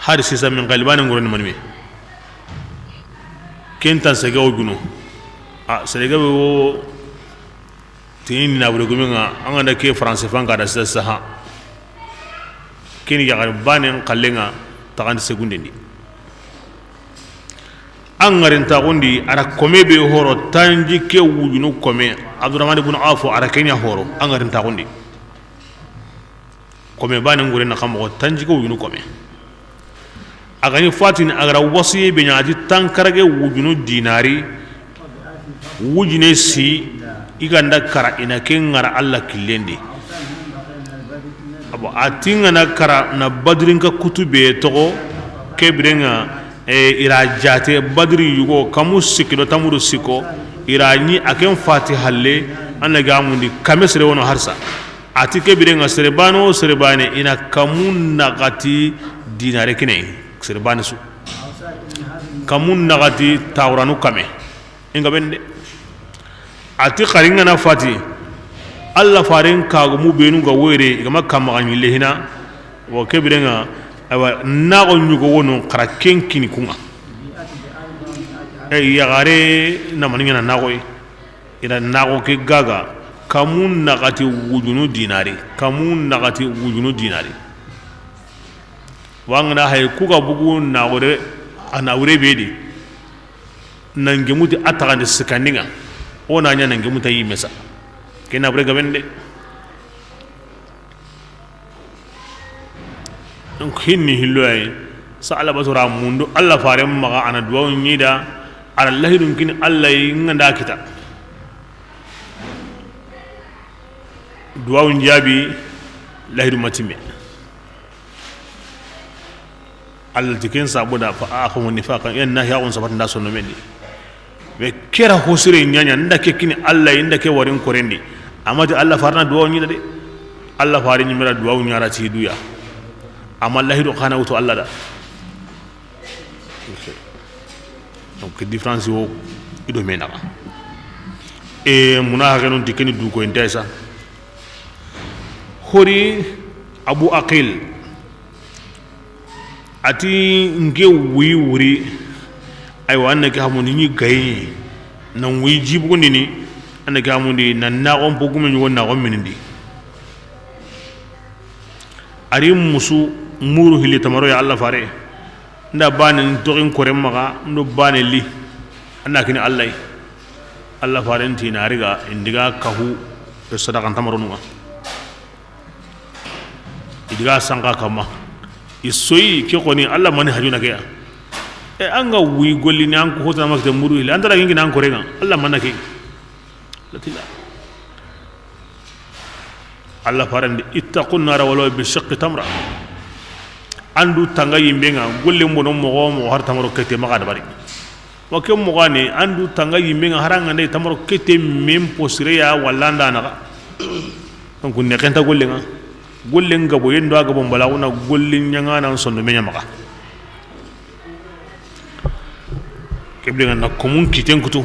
Hari sisa min xalibane ngoroni mani me. Ken tan sege wujunu. A sere gabe wo. Tini na bure gume ŋa, an ga na ke France fan ka da sisa saha. Kini yaxari banen xalle ŋa taxandi segundendi. An ŋarin taxundi a ra kome be horo tanji ke wujunu kome. Abdurrahman ibn Auf a ra kenya horo an ŋarin taxundi. Kome bane ngure na xa moxo tanji ke wujunu kome. A ga ni fatini a gara wasiye be ɲa a ti tankarage wujunu dinari. Wujune si i ga nda kara i na ke ŋara Allah killendi. Abo a ti ŋa na kara na Badrin ka kutu be toxo ke birenŋa. E, i ra jate Badri yugo kamu sikki do tamuru sikko. I ra ɲi a ken fati halle. An na ga mundi kame sere wono harsa. A ti ke birenŋa sere bane wo sere bane i na kamu naxati dinare kine. Sere bane su kamu naxati tawranu kame. I nga bende. A ti xari ŋa na fati. Allah faren kagumu benu ga woyre i ga ma kamaxa ɲille hina. Wo ke birenŋa. Awa naxo ɲugo wono xara ken kini kuŋa. E yaxare na mani ŋa na naxoy. I na naxo ke gaga kamu naxati wujunu dinari. Kamu naxati wujunu dinari. Wangana hay ku ga bugu naxo de. A na wure be di. Nangemuti a taxandi sikkandi ŋa. O na ɲa nangemuta yimme sa. Ke na bure gaben de. Donc hinni hillo yayi. Sa Allah batura mundu Allah faren maxa a na duwawu ɲida. A ra lahidun kini Allah yi ŋa nda kita. Duwawu jabi. Lahidu matime. Allah ti ken sabu da fa a xo ni fa kan en na ya on sabata nda sonno mendi. Be kera hosire ɲaɲa nda ke kini Allah inda ke warin korendi. Amati Allah farna duwa ɲida de. Allah farin ɲimira duwa ɲara ti duya. Amma lahidu xana wuto Allah da. Donc différence wo i do me naxa. E muna hakenun ti keni du ko intesa. Hori Abu Aqil, a ti nke wuyi wuri, aywa, an na ke hamundi ɲi gayi, na wuyi jibugundini, an na ke hamundi na naxon pogume ɲugo naxon minindi. A ri musu muru hilli tamaro ya Alla fare. Nda bane n toxin kore maxa, ndo bane li. An na kini Alla yi. Alla faren ti na riga indiga kahu. Sadaxan tamaronu ŋa. I diga sanka kamma. I soyi ke xoni, Alla mani hajuna ke ya. E, an ga wuyi gollini, an ko hotana ma kite muru ile, an tara ŋiŋina an korenŋa, Alla mana ke. Latila. Alla farandi, ittaqu nara walaw bi shiqqi tamra. An du tanga yimbe ŋa, golle mbono moxo moxo har tamaro kete maxa dabari. Wa ke moxo ni, an du tanga yimbe ŋa, har an ga nda tamaro kete men po sire ya walla an da naxa. Donc ne kenta golle ŋa. Golle ŋa gabo yendo a gabo mbala wona golle ɲaŋana sondo me ɲa maxa. Kebire ŋa na komun kiten kutu.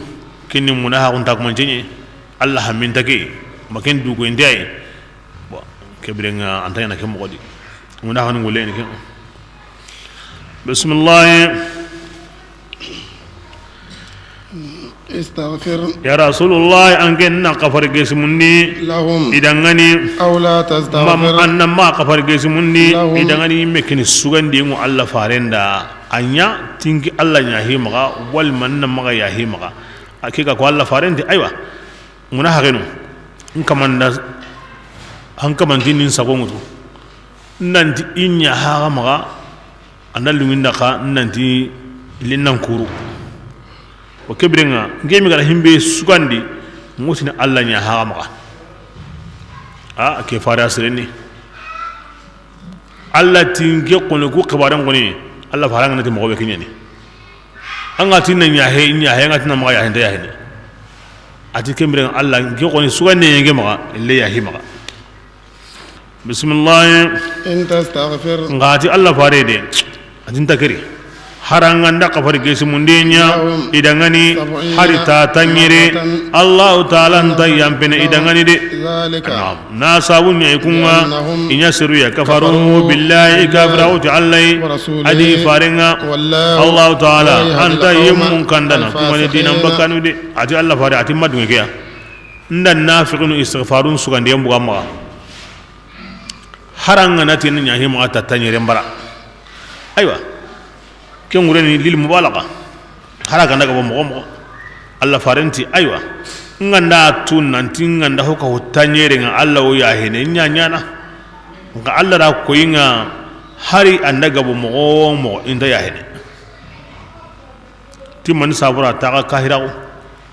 Kinni muna ha kunta kuma ɲeɲe. Alla haminta ke. Ma ken du ko indi ay. Bon, kebire ŋa anta ɲana ke moxo di. Muna ha ni golle ni ke. Bismillah. Istaghfir. Ya Rasulullah, an ke na kafar gesimundi. Lahum. I danŋani. Aw la tastaghfir. Mam an na ma kafar gesimundi. Lahum. I danŋani me kini sugandi ŋo Alla farenda. A ɲa tinki Alla ɲa hi maxa, wal man na maxa ya hi maxa. A ke ga ko Alla farenti, aywa. Muna hagenu. N kamanda, an kamanti nin sago ŋutu. Nanti i ɲa haga maxa. An da luŋinda xa nanti linnan kuru. O kebire ŋa, nke mi gara himbe sugandi, ŋotini Alla ɲa haga maxa. A ke fara sirenni. Alla ti nke xoni ku xibaren xoni, Alla fara ŋa na ti moxo be kiɲeni. An ga ti na ɲa he, ɲa he, an ga ti na maxa ya he, nta ya he ni. A ti kebire ŋa, Alla nke xoni sugandi nke maxa, ille ya hi maxa. Bisimilahi. In tastaghfir. Nga ti Alla fare de. A ti nta keri. Hari an ga nda kafari gesimunde ɲa, lahum, i danŋani, sab'ina, hari ta tanɲere, marratan, Allahu Taala nta yanpene i danŋani de. Zalika. Naam. Na sabu ɲa i kunŋa, bi annahum, i ɲa seru ya, kafaru, kafaru, billahi, billahi, kafira wuti Alla yi, wa rasulihi, a di farenŋa, wallahu, Allahu Taala, la yahdi, anta, al-qawma, yemmun kandana, al-fasiqina, kumani dinan bakkanu de. A ti Alla fare, a ti ma duŋe ke ya. Nda nafiqinu istighfarun sugandiyen buga maxa. Hari an ga na ti na ɲa hi maxa ta tanɲere n bara. Aywa. Ken ŋureni lil mubalaga. Hari a ga nda gabo moxo moxo. Alla farenti, aywa. N ga nda tu nanti n ga nda ho ka ho tanɲere ŋa Alla wo ya hene ɲa ɲana. Nka Alla ra koyi ŋa hari an da gabo moxo moxo i nta ya hene. Ti mani sabura taxa kahiraxu.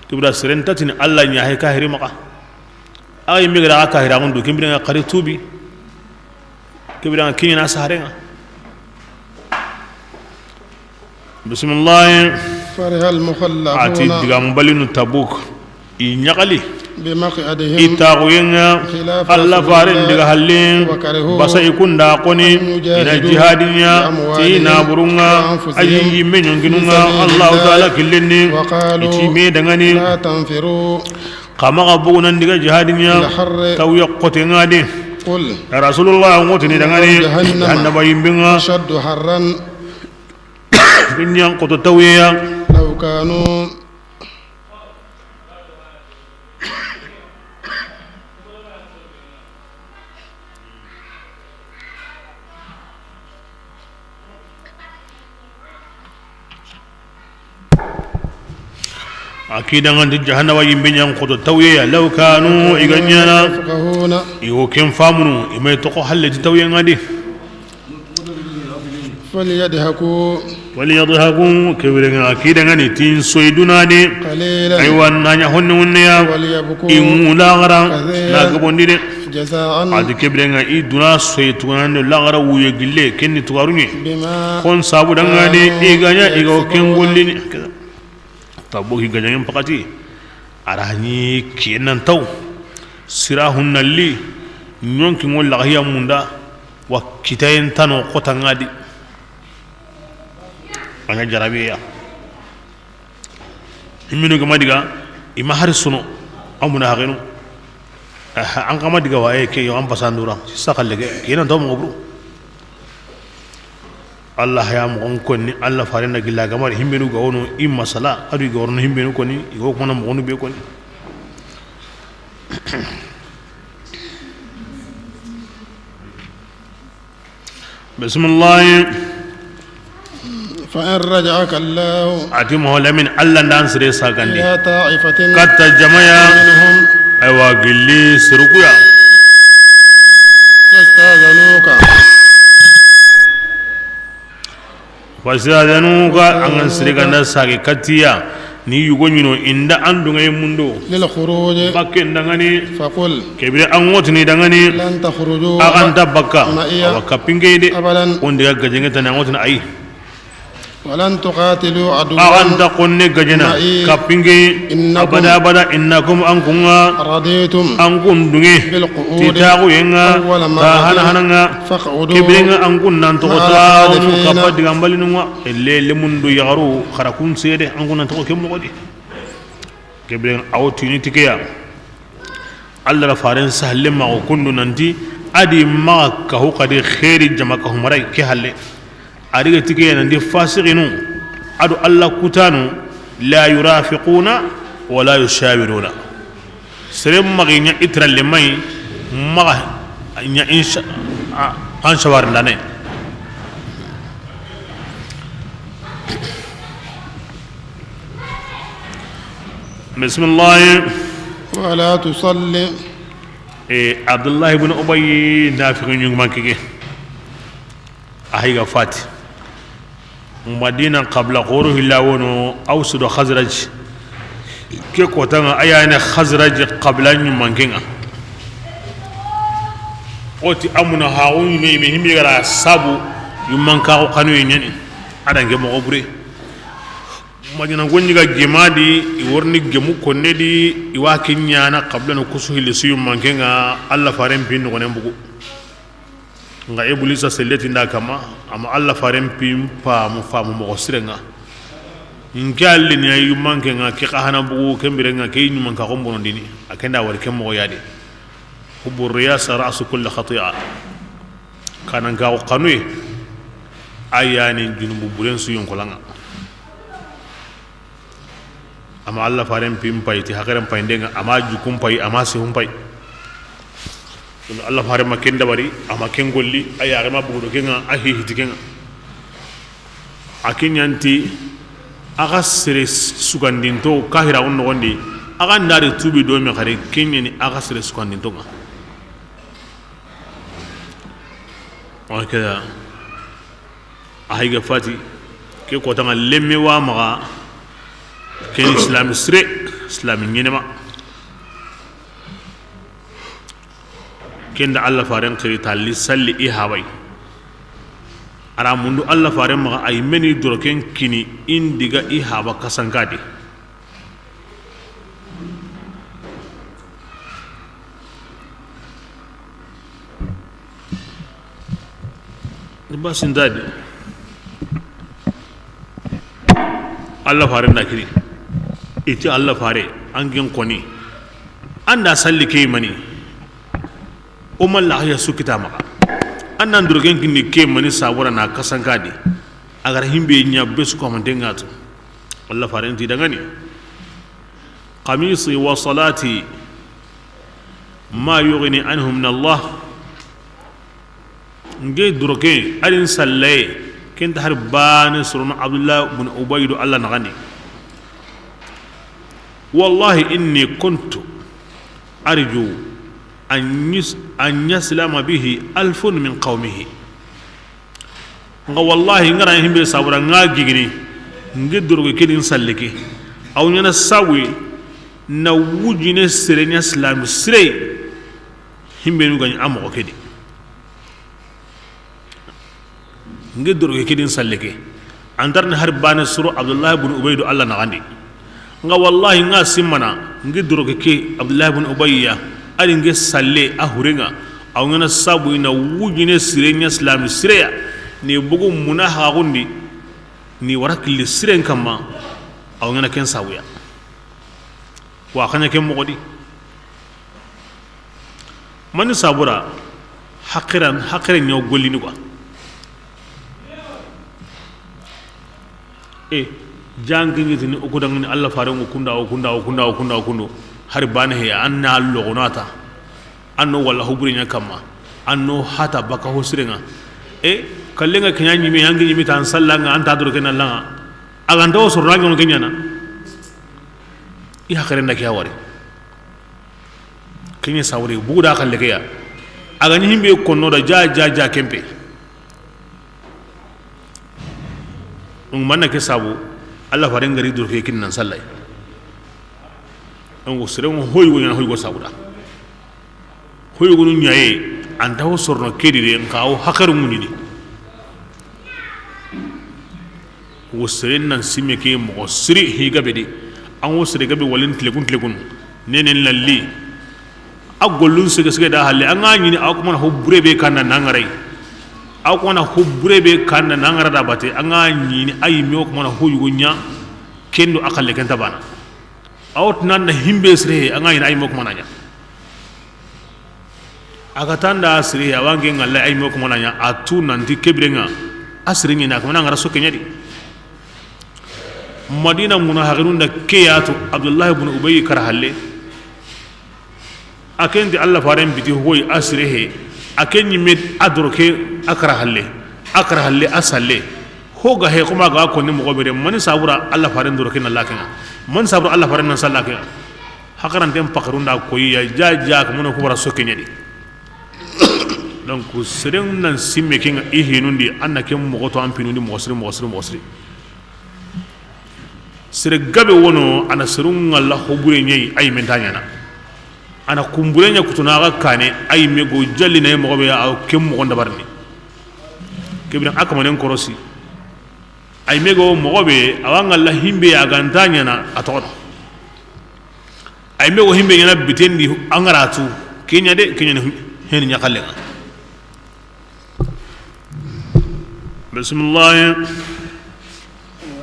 Tibira seren ta tini Alla ɲa he kahiri maxa. Axa yimme ga da axa kahiraxun du, ken biren ŋa xari tuubi. Ken biren ŋa kiɲana saharenŋa. Bisimilahi. Fariha al-mukhallafuna. A ti digan balinu Tabuk. I ɲaxali. Bimaq'adihim. I taxuyenŋa. Khilafa Alla faren, rasulillah, diga hallen. Wa karihu. Basa i kunda xoni. An yujahidu. I na jihadi ɲa. Bi amwalihim. Ti naburunŋa. Wa anfusihim. Ayi yimme ɲonginunŋa. Fi sabilillah. Allahu Taala killenni. Wa qalu. I ti me danŋani. La tanfiru. Xa maxa bogu nan diga jihadi ɲa, fil harri, tawuye xote ŋa de. Qul. Ya Rasulullah, ŋotini danŋani, jahannama, jahannaba yimbe ŋa. Ashaddu harran. Ken ɲa n xoto tawuye ya. Law kanu. A ki danŋanti jahannaba yimbe ɲa n xoto tawuye ya, law kanu, i ga ɲana, yafqahuna, i wo ken famunu, i may toxo halle ti tawuye ŋa di. Falyadhaku. Falyadhaku, ke biren ŋa a ki danŋani ti n soyi duna de. Qalilan. Aywa, na ɲa honne honne ya. Walyabku. I ŋu laxara, kathiran, na gabondi de. Jazaan. A ti ke biren ŋa i duna soyi tugunande laxara wuye gille, ken ni tugaruɲe. Bima. Kon sabu danŋani, kanu, i ga ɲa, i ga wo ken, yaksibuna, gollini. Tabuki gajaŋen pakati, a ra ni kiyen nan taw, sirahun na li, ɲonki ŋo laxiya munda, wa kitayen tano xota ŋa di. A ɲa jarabiya. Himminu ga ma diga, i ma hari sono, a muna haxenu. Aha, an xa ma diga wa, e, ke yo an pasandura, sisa xalle ke, ke nan to moxo buru. Allah ya moxon konni, Allah faren da gilla gamari, himbenu ga wono, i masala, a do i ga wono himbenu konni, i go kuma na moxonu be konni. Bisimilahi. فإن رجعك الله A ti Moxo Lamin, Allah ndan sere sagandi إلى طائفة katta jamaya, منهم aywa, gilli serukuya. فاستأذنوك Fasidanuka, an ga sere ganda sage kattiya, ni yugo ɲino inda an dungaye mundo. للخروج Bakke ndangani. فقل Kebire an ŋotini dangani. لن تخرجوا A ga nta bakka. معي Awa kappinke de. أبدا. On diga gajenge tani an ŋotini ayi. ولن تقاتلوا عدوا A ga nta konne gajena. معي Kappinke. إنكم Abada abada, innakum, an kunga. رضيتم An kun dunge. بالقعود Ti taxu yenga. أول مرة Ta hana hananga. فاقعدوا Kebire nga an kun nan toxo مع ta الخالفين kappa digambalinunga. Elle lemundu yaxaru xara kun sede an kun nan toxo ke moxo di. Kebire awo tini tikeya. Allah ra faren sahalle maxo kundu nanti a di maxa kahu xadi xeeri jama kahu maray ke halle. A di ga tikeya nanti fasiqinu a do Allah kutanu la yurafiquna wala yushawiruna. Sere maxi ɲa i tiralle mayi maxa ɲa insha an shawarindane. Bisimilahi. ولا تصل E, Abdullahi ibn Ubayyi, nafiqi ɲuman kege. A higa fati. Madina qabila xoro hilla wono, Awsu do Xazraj. Ke kotanga a yani Xazraj qabila ɲumankenga. Oti amuna haxu ɲume ime himbe gara sabu yumankaxu xanu ye ɲani. Adange moxo bure. Madina gonɲi ga gemadi, i worni gemu konne di, i wa ke ɲana qabila no kusu hilli su yumankenga, Allah faren pin noxonen bugu. Nga Iblisa selletinda kama, ama Allah faren pin pamu, famu moxo sirenga. Nke alle ni ayi yumankenga, ke xa hana bugu, ke mbirenga, ke ɲumankaxu bonondini, a kenda wari ke moxo yadi. Hubbu riyasa ra'su kulli khati'a. Kanankaxu xanuye, a yani junubu buren su yonkolanga. Ama Allah faren pin pay, ti haqiren pay ndenga, ama jukun pay, ama sehun pay. Kono Allah faren ma ken dabari, ama ken golli, a yaxe ma bugudo kenga, a hihiti kenga. A ke ɲanti, a ga sere sugandinto, kahira on noxondi, a ga ndari tubi do me xare, ke ɲani a ga sere sugandinto nga. Wa keda. A hayga fati, ke kotanga lemme wa maxa, ken islami sire, islami ɲenema. Kenda Allah faren xiri talli salli i habay. Ara mundu Allah faren maxa ay meni doroken kini indiga i haba kasankadi. Ba sintadi. Allah fare nda kiri. Iti Allah fare, an ken koni. Anda salli ke mani. O malla ya sukita maxa. Annan durgen kinni ke mani sabura na kasankadi. Agar himbe nya besu ko man dengatu. Allah fare nti dangani. Qamisi wa salati ma yughni anhu min Allah. Nge doroke, arin sallaye, kenta har bane sorono Abdullah bin Ubay do Allah naxandi. Wallahi inni kuntu arju an yus-, an yaslama bihi alfun min qawmihi. Nga wallahi, ngara himbe sabura nga gigini, nge doroke kedin sallike. Aw nyana sawi na wujine sere nya islam sire. Himbe nu gani amo kedi. Nge doroke kedin sallike. Antarni har bane soro Abdullah ibn Ubay do Allah naxandi. Nga wallahi nga simmana, nge doroke ke Abdullah ibn Ubay ya, ari nge salle a hurenga, aw ngana sabu ina wujine sire nya islam sireya, ni bugu muna haxundi, ni wara killi siren kamma, aw ngana ken sabuya. Wa xaɲa ken moxodi. Mani sabura, haqiran, haqiran ɲa gollini quoi. E, jangi ɲi tini o kudangini Allah fare ŋo kunda, o kunda, o kunda, o kunda, o kundo. Hari bane he, an na logonata. An no walla hobure ɲa kamma. An no hata baka hosirenga. E, kallenga kenya ɲime, yangi ɲime tan sallanga, an ta doro kena langa. Aganta o sorra ŋo kenyana. I haqiran da kiya wari. Keɲe sawri bugu da xalle ke ya. A ga ni himbe konno da ja ja ja kempe. Donc manna ke sabu, Allah faren gari doro ke kin nan sallay. Donc sere ŋo hoy go ɲana hoy go sabu da. Hoy go nu ɲaye anta ho sorno kedi de nka o haqiru ŋunini. Wo seren nan simme ke moxo siri hi gabe di. An wo sere gabe walin tilekun tilekun. Nenen lalli. A gollun sege sege da halle. An ga ɲini a kuma na ho bure be kanda na ŋaray. A kuma na ho bure be kanda na ŋara da bate. An ga ɲini a yimme o kuma na ho yugo ɲa. Kendo a xalle ken tabana. A wo tinan na himbe sire an ga ɲini a yimme o kuma na ɲa. A ga tanda a siri, a wange ŋalla ay mo kuma na ɲa, a tu nanti kebirenga, a siri ɲina, kuma na ŋara soke ɲa di. Madina munahaxinun da ke ya tu, Abdullahi ibn Ubay kara halle. A kenti Allah faren biti hoy a siri he, a ke ɲimme a doro ke a kara halle, a kara halle a salle. Ho ga he kuma ga konni moxo bere, mani sabura Allah faren doro ke na lakenga, mani sabura Allah faren nan sallakenga. Haqaranten pakarun da koyi ya ja ja ko mono kubara soke ɲa di. Donc seren nan simme kenga i hinundi an na ken moxo to an pinundi moxo siri moxo siri moxo siri. Sere gabe wono a na serun ŋalla hobure ɲayi ay menta ɲana. A na kumbure ɲa kutuna ga kane ay me go jalli na moxo be a ken moxo ndabarni. Kebina a kamanen korosi. Ay me go moxo be a wa ŋalla himbe a ganta ɲana a toxono. Ay me go himbe ɲana bitendi a ŋara tu. Kenya de kenya heni ɲaxalle. Bismillah.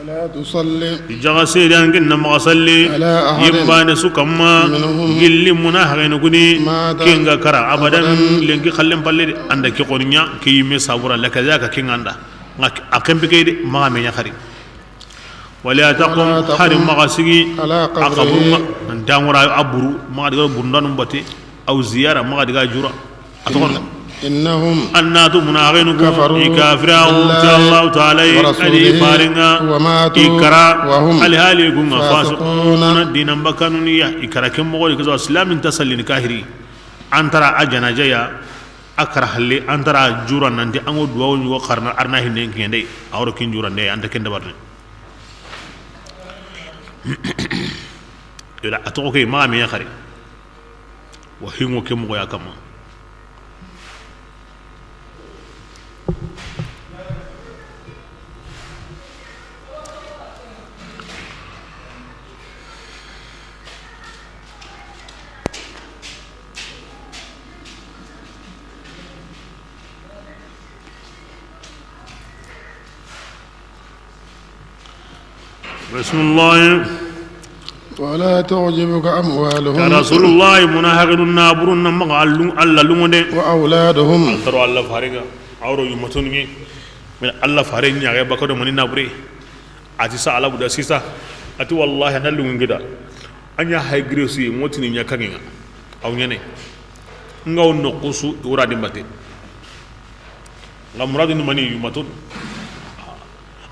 ولا تصل Jaga sedi an kin na maxa salli على أحد yimbane su kamma منهم gilli muna hagene kuni مات kenga kara abadan أبدا lenki xallen palle de anda ke xoninya ke yimme sabura la kaza ka kenganda. Nga a kembe ke de maxa me ɲa xari. ولا تقم Hari maxa sigi على a قبره xaburunga. Nan dangura a buru maxa diga burundanum bate. Aw ziyara maxa diga jura. A toxon إنهم annatu munaxenu ku كفروا i kafira بالله ti Allahu taala yi ورسوله adi farenga وماتوا i kara وهم alhali kunga فاسقون fasiquna dinan bakanuniya i kara ken moxo di kaso islamin tasallini kahiri. Antara a janajaya a kara halle antara jura nanti ango duwawu ɲugo xarna arna hinnen kende a woro kin jura nde anta ken dabarni. Ila a toxo ke maxa me ɲa xari. Wa hingo ke moxo ya kama. Bisimilahi. ولا تعجبك أموالهم Ka Rasulullahi, munahaxinu naburun na maxa allu-, Alla lungo de. وأولادهم Antaro Alla farenga, awro yumatun ŋe. Min Alla faren ɲaxe baka do mani nabure. A ti sa Alla buda sisa. A ti wallahi na lungu ngida. A ɲa hay gire su yi, ŋotini ɲa kanŋe ŋa. Aw ɲane. Nga wo noxu su, i wura di mbate. Nga muradu ni mani yumatun.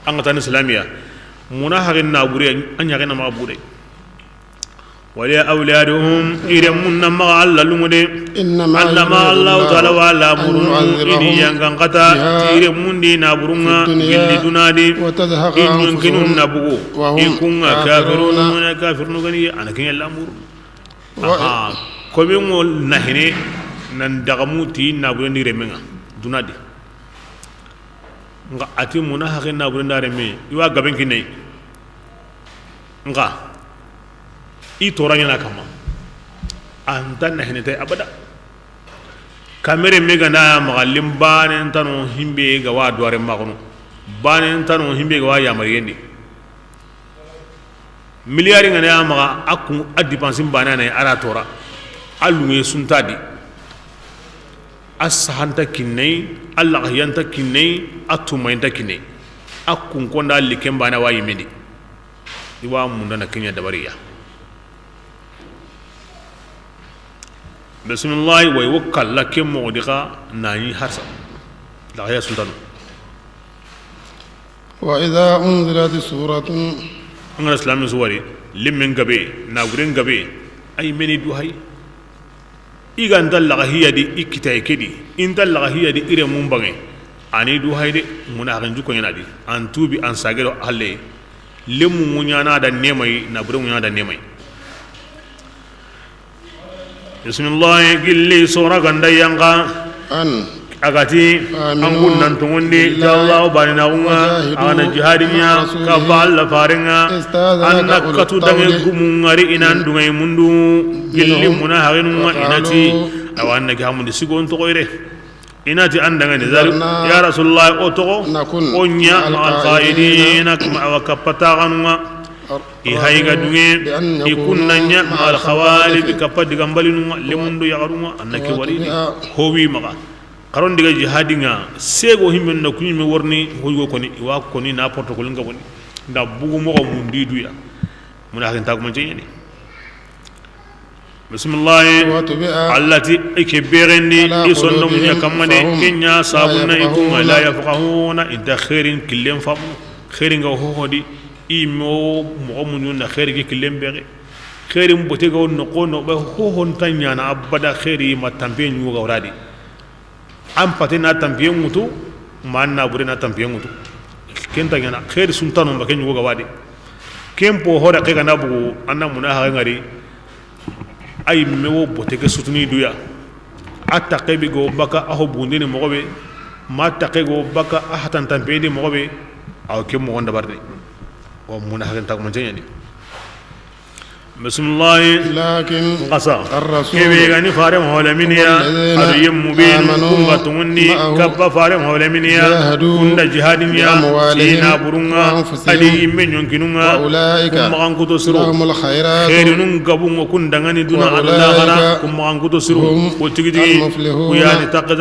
An ga tani islamiya. Munahaxin nabure, a ɲaxen na maxa bude. Wala awladuhum, i renmun na maxa Alla lungu de. إنما Alla ma يريد Allahu الله taala wa أن lamurunu, يعذبهم i di yangan xata, بها ti i renmun di naburun ŋa, في الدنيا gilli duna di. وتزهق I ɲonkinun أنفسهم na bugu, وهم i kun ŋa كافرون kafirunu, kafirunu gani, a na ken ɲa lamuru. و- Aha, komi ŋo nahine, nan dagamu ti naburen di renmen ŋa, duna di. Nga a ti munahaxin naburen da renme, i wa gaben kinne. Nga i toraɲana kama. Anta nahine tay abada. Kamere me ganda ya maxa lim banen tano himbe ga wa duware maxunu. Banen tano himbe ga wa yamariyendi. Miliyari ngana ya maxa, a kun a dépense mbana na a ra tora. A lunge sunta di. A sahanta kinney, a laxiyanta kinney, a tumayinta kinney. A kunkonda liken bana wa yimeni. I wa mundana kenya dabariya. Bisimilahi, way wo kalla ke moxo di xa na ɲi harsa. Laxaya suntanu. Wa idha unzilat suratun. An ga na silami su wari, limmen gabe, naguren gabe, ay meni du hay. I ga nta laxahiya di, i kitaye ke di, i nta laxahiya di, i remun bange. Ani du hay de, munaxin ju ko ɲana di. An tubi, an sagero halle. Lemu ŋuɲana da nemay, nabure ŋuɲana da nemay. Bisimilahi, gilli sora ganda yanka. An. A ga ti, aminu, an kun nan tongondi, billahi, ti Allahu baninaxunga, wajahidu, a ga na jihadi ɲa, ma rasulihi, ka ba Alla farenga, istazanaka, an na katu dange ulul qawli, gumu ngari i nan dungay mundu, gilli, minhum, munahaxinunga, wa qalu, i na ti, awa, an na ke hamundi sigon toxoyre. I na ti an dangani, zalik, ya Rasulullah, o toxo, o ɲa ma alqaidina, ma awa kapataxanunga. I hayi ga dunge, i kunna ɲa ma alkhawalif, kappa digambalinunga, lemundu yaxarunga, an na ke wari di. Howi maxa. Xaron diga jihadinga, sego himben na kuɲime worni, hoygo koni, i wa koni na protocole nga koni. Nda bugu moxo mundi duya. Munahaxin tagumanceɲeni. Bisimilahi. Wa tubi'a. Alla ti, i ke bexendi, ala i sondomu ɲa, qulubihim, kamma de, fahum, kenya sabunna, la yafqahuna, i kunga la yafqahuna, i nta xeerin killen famu. Xeerin ga hohodi, i mo moxo muɲu na xeeri ke killen bexe. Xeerin bote ga wonno kono, ba hohon ta ɲana abada, xeeri ma tampe ɲuga waradi. An pate na tampiye ŋutu, ma an nabure na tampiye ŋutu. Ken ta ɲana, xeeri suntano ma ke ɲugo ga wadi. Ken po hore ke gana bugu, an na munahaxe ngari, ay me wo bote ke sutuni duya. A taxe bi go baka a ho bundini moxo be, ma taxe go baka a hatan tampiyeni moxo be, aw ke moxon dabarni. Wa munahaxen tagumanceɲeni. Bisimilahi. Lakin. N xasa. Ar-rasul. Kebe gani fare holaminiya. Walladhina. Adu yemmu benu. Amanu. Kunga tungunni. Ma'ahu. Kabba fare holaminiya. Jahadu. Kunda jihadiniya. Bi amwalihim. Ina burunga. Wa anfusihim. Adi imme ɲonkinunga. Wa ulaika. Kummaxan kuto siru. Lahumul khairat. Xeerinun gabunga kundangani duna. Wa ulaika. Allahara. Kummaxan kuto siru. Hum. Ko tigi tigi. Al-muflihun. Kuyani taqdar.